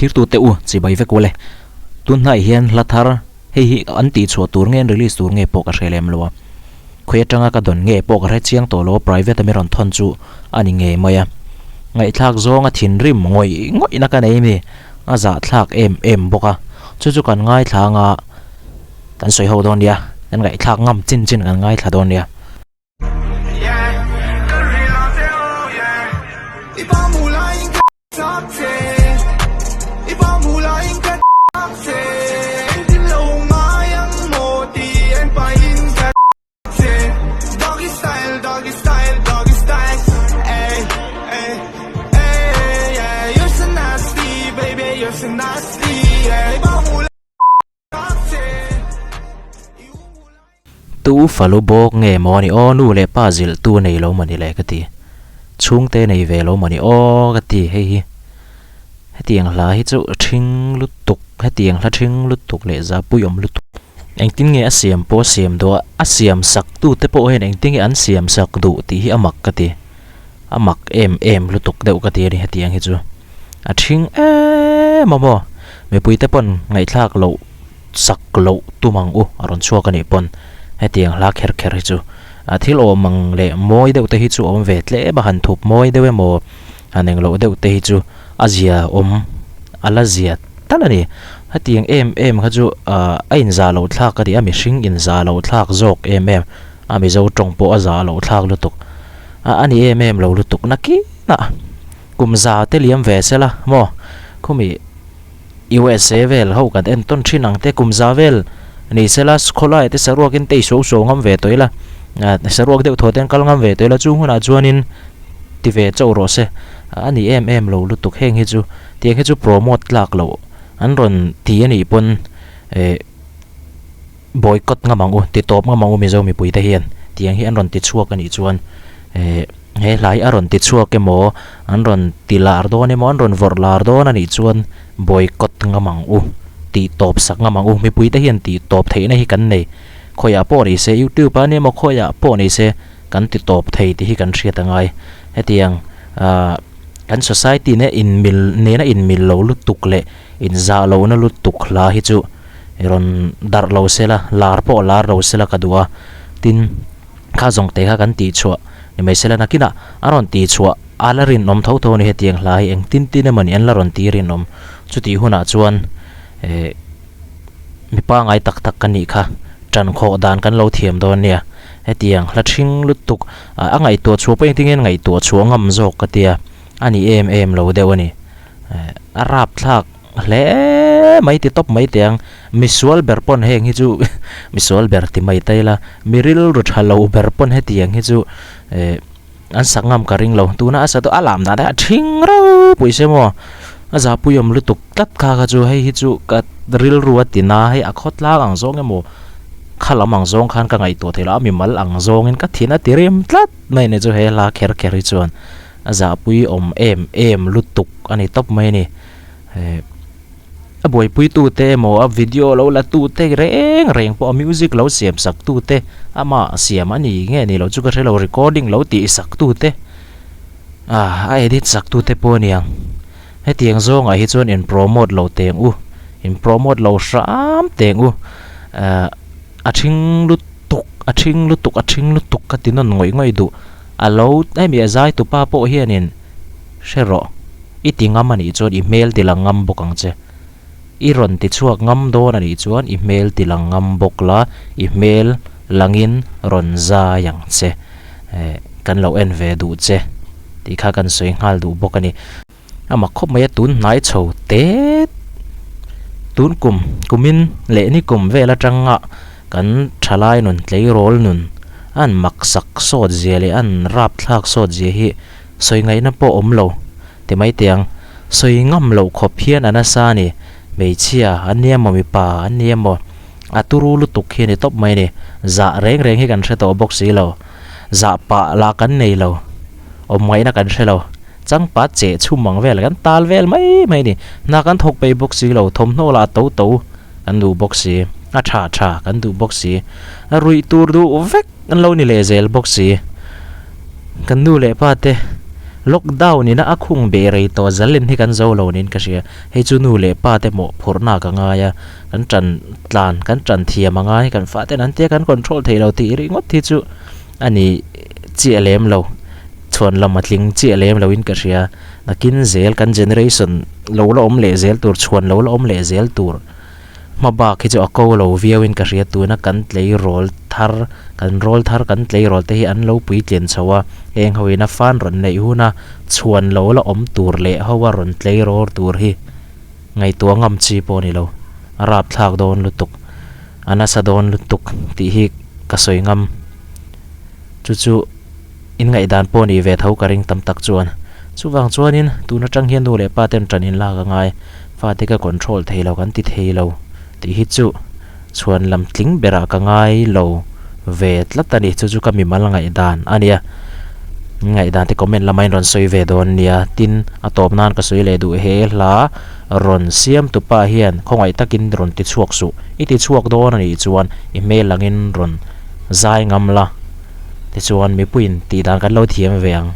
Thlirtute u chibai vek ule. Tunhnai hian hla thar hei hi an tihchhuah tur nge an release tur nge pawh ka hre lem lo a. Khawi atanga ka dawn nge pawh ka hre chiang tawh lo a private a mi rawn thawn chu a ni ngei mai a. Ngaihthlak zawnga thinrim ngawih ngawihna ka nei mi a zahthlak em em bawk a. Chu chu kan ngaithla anga kan sawi ho dawn nia, kan ngaihthlak ngam chin chin kan ngaithla dawn nia. Tu falu bawk nge maw ani aw nu leh pa zilh tu nei lo mawni le ka ti. Chhungte nei ve lo mawni aw ka ti hei hi. Hetiang hla hi chu ṭhing lutuk hetiang hla ṭhing lutuk leh zapui awm lutuk. Engtin nge a siam pawh a siam duh a, a siam sak tute pawh hian engtin nge an siam sak duh tih hi a mak ka ti. A mak em em lutuk deuh ka ti a ni hetiang hi chu. A ṭhing em a maw? Mipuite pawn ngaihthlak loh sak loh tum ang u a rawn chhuak a nih pawn hetiang hla kher kher hi chu a thil awm ang leh mawi deuh te hi chu awm ve tlem a han thup mawi deuh emaw han eng loh deuh te hi chu a zia awm a la zia tal a ni. Hetiang em em kha chu ah a inzah loh thlak a ni a mihring inzah loh thlak zawk em em a Mizo tawng pawh a zah loh thlak lutuk a a ni em em lo lutuk nakinah. Kum za te liam ve se la maw? Khumi USA vel ho kan en tawn thin ang te kum za vel ni se la khawlai te saruak in tei suau suau ngam ve tawh ila saruak deuh thaw te an kal ngam ve tawh ila chu hunah chuanin ti ve chauh rawh se a ni em em lo lutuk heng hi chu tiang hi chu promote tlak loh an rawn ti a nih pawn eh boycott ngam ang u ti tawp ngam ang u Mizo mipui te hian tiang hi an rawn ti chhuak a nih chuan eh he hlai a rawn ti chhuak emaw an rawn ti lar dawn emaw an rawn vawrh lar dawn a nih chuan boycott ngam ang u tih tawp sak ngam ang u mipui te hian tih tawp theihna hi kan nei khawiah pawh ni se youtube a ni emaw khawiah pawh ni se kan ti tawp thei tih hi kan hriat a ngai hetiang ah kan society nena inmil nena inmil lo lutuk leh inzah lohna lutuk hla hi chu rawn darh lo sela lar pawh lar lo sela ka duh a tin. Kha zawng te kha kan tih chhuah ni mai sela nakinah a rawn tih chhuah a la rinawm tho tho a ni hetiang hla hi engtin tin emaw ni an la rawn tih rinawm chutih hunah chuan eh mi pangai tak tak ka nih kha tan khawh dan kan lo thiam dawn nia hetiang hla ṭhing lutuk a ngaihtuah chhuah pawh engtin nge ngaihtuah chhuah ngam zawk ka tia a ni em em lo deuh a ni eh a rapthlak. Hle mai ti tawp mai teh ang, misual ber pawn heng hi chu misual ber ti mai ta ila, mi rilru tha lo ber pawn hetiang hi chu eh an sak ngam ka ring lo, tuna a sa chu a lam dan te a thing ropui se maw, a zahpui awm lutuk tlat kha kha chu hei hi chu ka rilru a ti na hei a khawtlang ang zawng emaw kha lam ang zawng khan ka ngaihtuah theih loh a mimal ang zawngin ka thin a ti rim tlat mai ni chu he hla kher kher hi chuan a zahpui awm em em lutuk a ni tawp mai a ni. Eh a buaipui tute emaw a video lo la tute reng reng pawh a music lo siam sak tute amah siam a ni nge ni lo chu ka hre lo recording lo tih sak tute ah a edit sak tute pawh a niang hetiang zawngah hi chuan in promote lo teng u in promote lo hram teng u ah a thing lutuk a thing lutuk a thing lutuk ka ti nawn ngawih ngawih duh a lo hemi a zai tupa pawh hianin hre rawh. I ti ngam a nih chuan i hmel ti lang ngam bawk ang che. I rawn ti chhuak ngam dawn a nih chuan i hmel ti lang ngam bawk la, i hmel langin rawn zai ang che. Eh, kan lo en ve duh che tih kha kan sawi nghal duh bawk a ni. A mak khawp mai a, tun hnai chho tet tun kum, kumin leh ni kum vel atanga kan thalai nun tleirawl nun an mak sak sawt zia leh an rapthlak sawt zia hi Sawi ngaihna pawh awm lo ti mai teh ang. Sawi ngam loh khawp hian a nasa a ni. Hmeichhia an ni emaw mipa an ni emaw a turu lutuk hi a ni tawp mai a ni. Zah reng reng hi kan hre tawh bawk si lo. Zah pah lah kan nei lo. Awm ngaihna kan hre lo. Changpat cheh chhum ang vel kan tal vel mai mai a ni. Hna kan thawk peih bawk si lo. Thawmhnaw lah to to kan duh bawk si. A tha tha kan duh bawk si. A ruih tur duh vek an lo ni leh zel bawk si. Kan nu leh pa te Lockdown ina a khung beh rei tawh zalen hi kan zo lo niin ka hria. Hei chu nu leh pa te mawhphurhna ka ngai a, kan tan tlan kan tan thiam a ngai, kan fa ten an tia kan control thei lo tih ringawt hi chu a ni chiah lem lo, chhuan lam a tling chiah lem lo in ka hria. Nakin zel kan generation lo la awm leh zel tur, chhuan lo la awm leh zel tur. Hma bak hi chu a ko lo viau in ka hria tuna kan tleirawl thar kan rawl thar kan tleirawl te hi an lo puitlian chho a heng ho in a fan rawn neih hun a chhuan lo la awm tur leh ho a rawn tleirawl tur hi ngaihtuah ngam chi pawh a ni lo a rapthlak dawn lutuk a nasa dawn lutuk tih hi ka sawi ngam chu chu in ngaihdan pawh nih ve tho ka ring tam tak chuan chuvang chuanin tun atang hian nu leh pa ten tan in lak a ngai. Fate ka control thei lo kan ti thei lo tih hi chu chhuan lam tling berah ka ngai lo ve tlat a ni. Chu chu ka mimal ngaihdan a nia. Ngaihdan te comment lama in rawn sawi ve dawn nia. Tin, a tawp nan ka sawi leh duh he hla rawn siam tu pa hian khawngaih takin rawn ti chhuak suh. I ti chhuak dawn a nih chuan i hmel angin rawn zai ngam la. Tichuan mipuiin tih dan kan lo thiam ve ang.